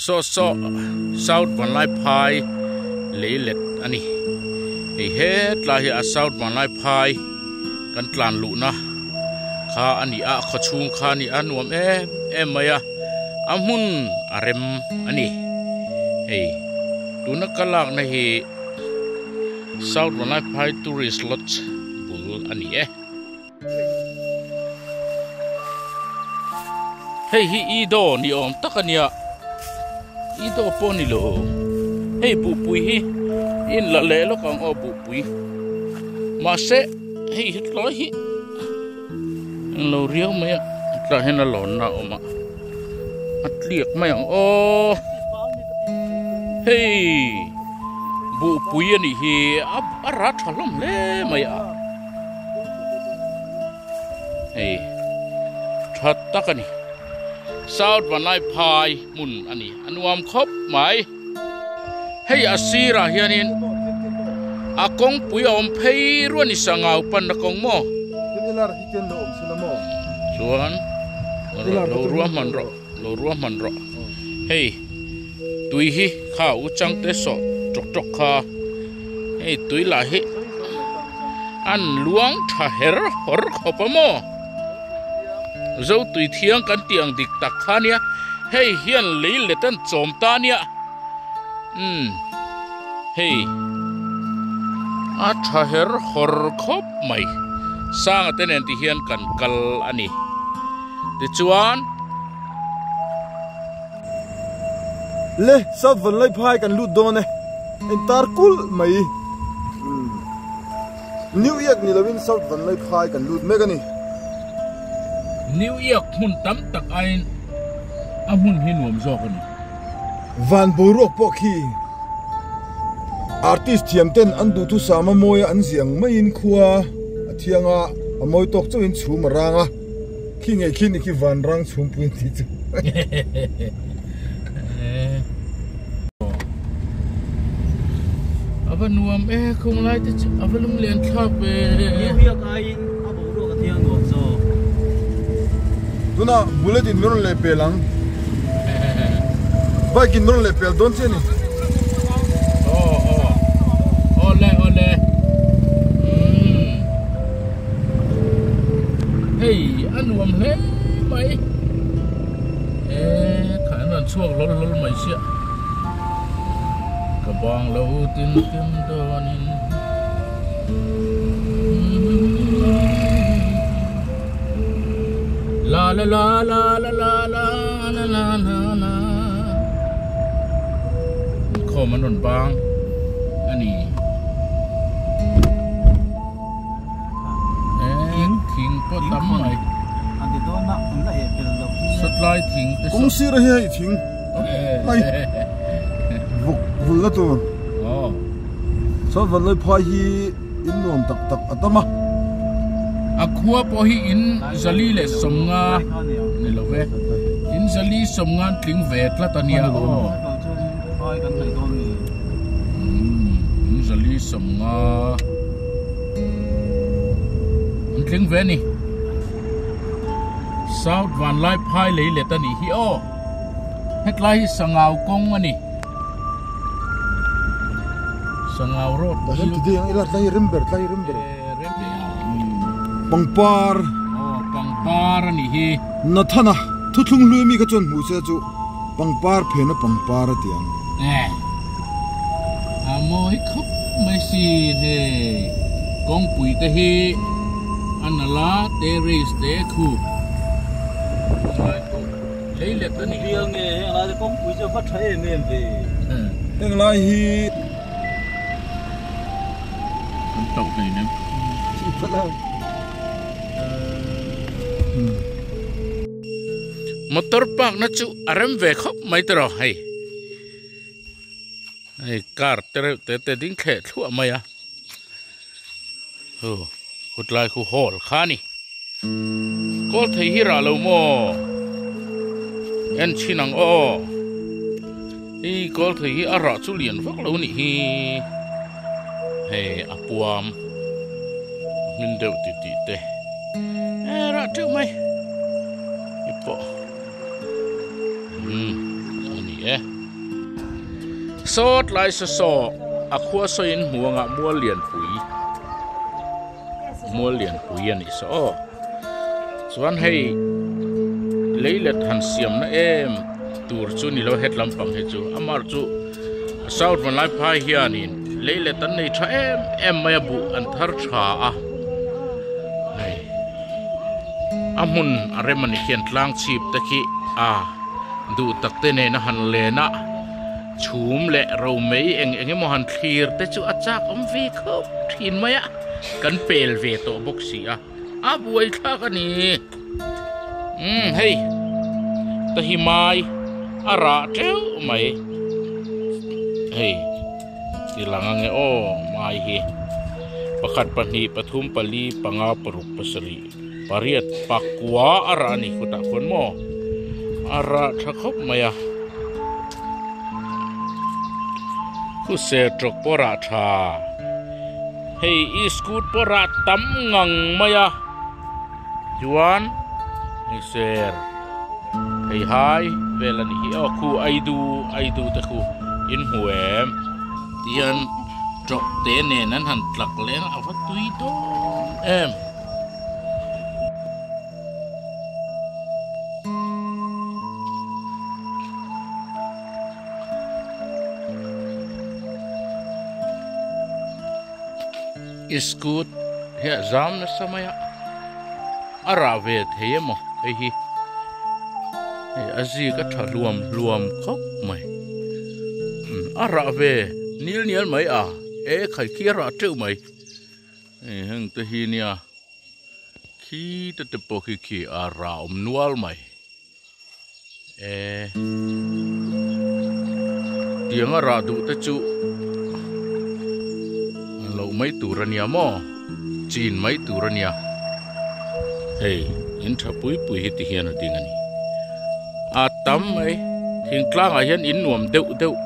Saw saw South Vanlaiphai lei let a ni. Hei hetlai hi a South Vanlaiphai kan tlan luhna kha a ni a, khaw chhung kha a ni a, nuam em em mai a, a hmun a rem a ni. Hei tuna ka lakna hi South Vanlaiphai Tourist Lodge bul a ni e. Hei hi Ido ni awm tak a nia Ido pawh ni lo hei buhpui hi in la leh lawk ang aw buhpui mahse hei hi tlai hi englo riau mai a tlaiah hian a lawnna a awm a a tliak mai ang aw hei buhpui a nih hi a rah tha hlawm hle mai a. Hei tha tak a ni South Vanlaiphai hmun a ni a nuam khawp mai hei a sirah hianin a kawngpui a awm phei ruah ni sangau panna kawng maw chuan lo ruah hman rawh lo ruah hman rawh hei tui hi kha u changte sawh tawk tawk kha hei tui lah hi an luang tha her hawr khawp a maw zo tui thiang kan tih ang dik tak kha nia hei hian lei let an chawm ta nia umm hei a tha her hawr khawp mai sanga te nen ti hian kan kal a ni tichuan. Le South Vanlaiphai kan lut dawn e, en tar kulh mai. New York ni lovin South Vanlaiphai kan lut mek a ni. New York hmun tam tak aiin a hmun hi nuam zawk a ni. Van boruak pawh khi artist thiam ten an duhthusam a mawi a an ziah ang maiin khua a thiang a, a mawi tawk chauhin chhum a rang a. Khi ngei khi ni khi vanrang chhungpui an tih chu. Ava nuam e khung lai te chu ava lung lian thlak ve. New York aiin a boruak a thiang nuam zawk. Tuna bullet in min rawn leh pel ang. Bike in min rawn leh pel dawn che ni. Aw aw awle awle. Hei a nuam hle mai e kha an rawn chhuak hlawl hlawl mai sia ka bang lo tin kim dawnin la la la la la la la la la la la khawm an rawn bang a ni. Thing pawh tam mai. Sawtlai thing te saw. Kawng sir a hi hei thing mai vawk vul na tur. Chuan Vanlai phai hi in nuam tak tak a tam a. A khua pawh hi in zali leh sawmnga ni lo ve. In zali sawmnga an tling ve tlat a nia aw. In zali sawmnga. An tling ve a ni. South Vanlai phai lei let a nih hi aw. Hetlai hi Sangau kawng a ni. Sangau road. Tah hian ti ding ila tlai rem ber tlai rem ber. Pangpar. Aw pangpar a nih hi. Nathana thuthlung hlui mi kha chuan hmuh se chu pangpar phena pangpar a ti ang. Eh. A mawi khawp mai sin hei kawngpui te hi a nalh a terrace te khu lai pawh lei let a nih bial nge heng lai te kawngpui chu a va tha em em ve heng lai hi an tauh hlei nem motor park na chu a rem ve khawp mai tiraw hei. Hei car te reuh te te ding thleh thluah mai a hu khutlai khu hall kha a ni kawl thei hi rah lo maw en chhin ang aw hei kawl thei hi a rah chu lian vak lo a nih hi hei a puam hmin deuh ti tih te e rah teuh mai hi pawh umm a ni e. e. Sawt lai saw saw a khua sawiin hmuangah mual lianpui mual lianpui a nih saw aw. Chuan hei leilet han siamna em tur chu ni lo het lampang hi chu amah chu South Vanlaiphai hianin leilet an nei tha em em mai a buh an thar tha a hei a hmun a rem a ni khian tlang chhip te khi a duh tak te nena han len a chhum leh ro mai eng eng emaw han thlir te chu a chak awm ve khawp thin mai a kan pel ve tawh bawk si a. A buai thlak a ni. Umm hei ta hi mai a rah teuh mai. Hei ti lang ange aw mai hi pakhat pahnih pathum pali panga paruk pasarih pariat pakua a rah a ni khutah khuan maw a rah tha khawp mai a. Khu ser tawk pawh rah tha. Hei i scooter pawh rah tam ngang mai a chuan hei ser thei hai vel a nih hi aw khu aidu aidu te khu in hmu em tihian tawk te nen an han tlak leng a va tui dawn em. Iskut hi a zam nasa mai a a rah ve thei emaw hei hi hei a zik a tha hluam hluam khawp mai a rah ve nil nial mai a e khai khi a rah teuh mai hei heng te hi nia khi te te pawh khi khi a rah awm nual mai. E tianga rah duh te chu loh mai tur a nia maw chin mai tur a nia hei in tha pui pui hi ti hian a ding a ni a tam mai thingtlang ah hian in nuam deuh deuh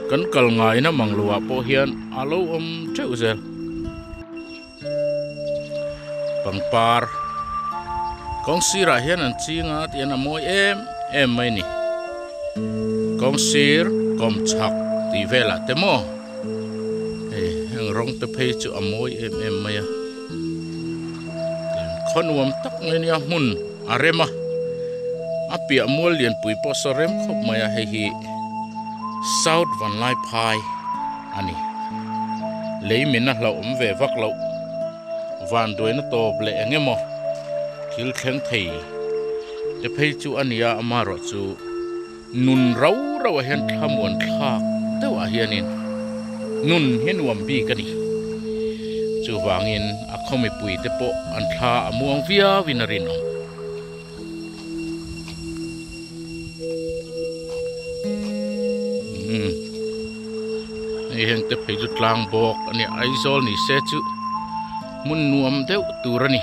kan kal ngaina mang lo ah pawh hian a lo awm teuh zel. Pangpar kawng sirah hian an ching a tihian a mawi em em mai a ni kawng sir kawm chhak tih velah te maw hei heng rawng te phei chu a mawi em em mai a khaw nuam tak mai a nia hmun a rem a a piah mual lianpui pawh saw rem khawp mai a hei hi South Vanlaiphai. A ni. Lei min a hlauhawm ve vak loh. Vanduaina tawp leh eng emaw thil thleng thei te phei chu a nia amaherawh chu nun rau rauah hian thlamuan thlak deuhah hianin nun hi nuam bik a ni. Chuvangin a khaw mipui te pawh an thla a muang viauin a rinawm. Hei heng te phei chu tlang bawk a nia Aizawl ni se chu hmun nuam deuh tur a ni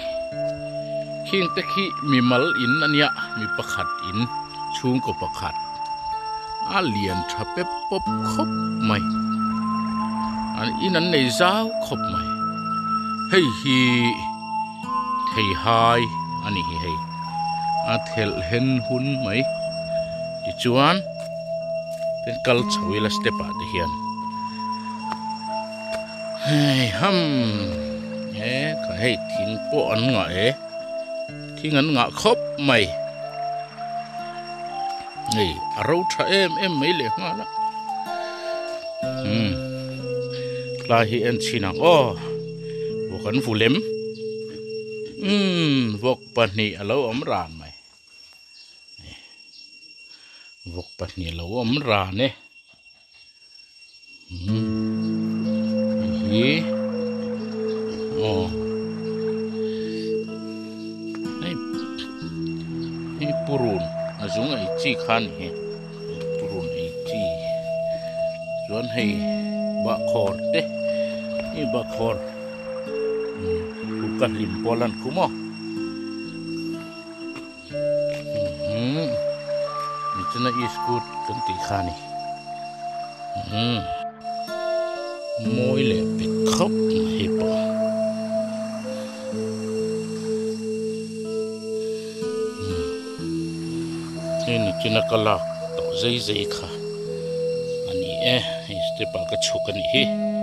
khing te khi mimal in a nia mi pakhat in chhungkaw pakhat a lian tha pep pawp khawp mai an in an nei zau khawp mai hei hi. Thei hai a ni hi hei a thelh hen hun mai tichuan kan kal chho ila step ah te hian hei ham he kha hei thing pawh an ngah e thing an ngah khawp mai hei a ro tha em em mai leh nghal a umm tlai hi en chhin ang aw. Vawk an vu lem umm vawk pahnih a lo awm ran mai vawk pahnih a lo awm ran e umm hei hi aw hei hei purun a zung ei chi kha a ni hi purun ei chi chuan hei bahkhawr te hei bahkhawr kut ka hlim pawh a lan khum aw umm nichina iskut kan tih kha a ni umm mawi leh pek khawp mai hei pawh. Hei nichina ka lak tawh zei zei kha a ni e, hei step ah ka chhuk a nih hi.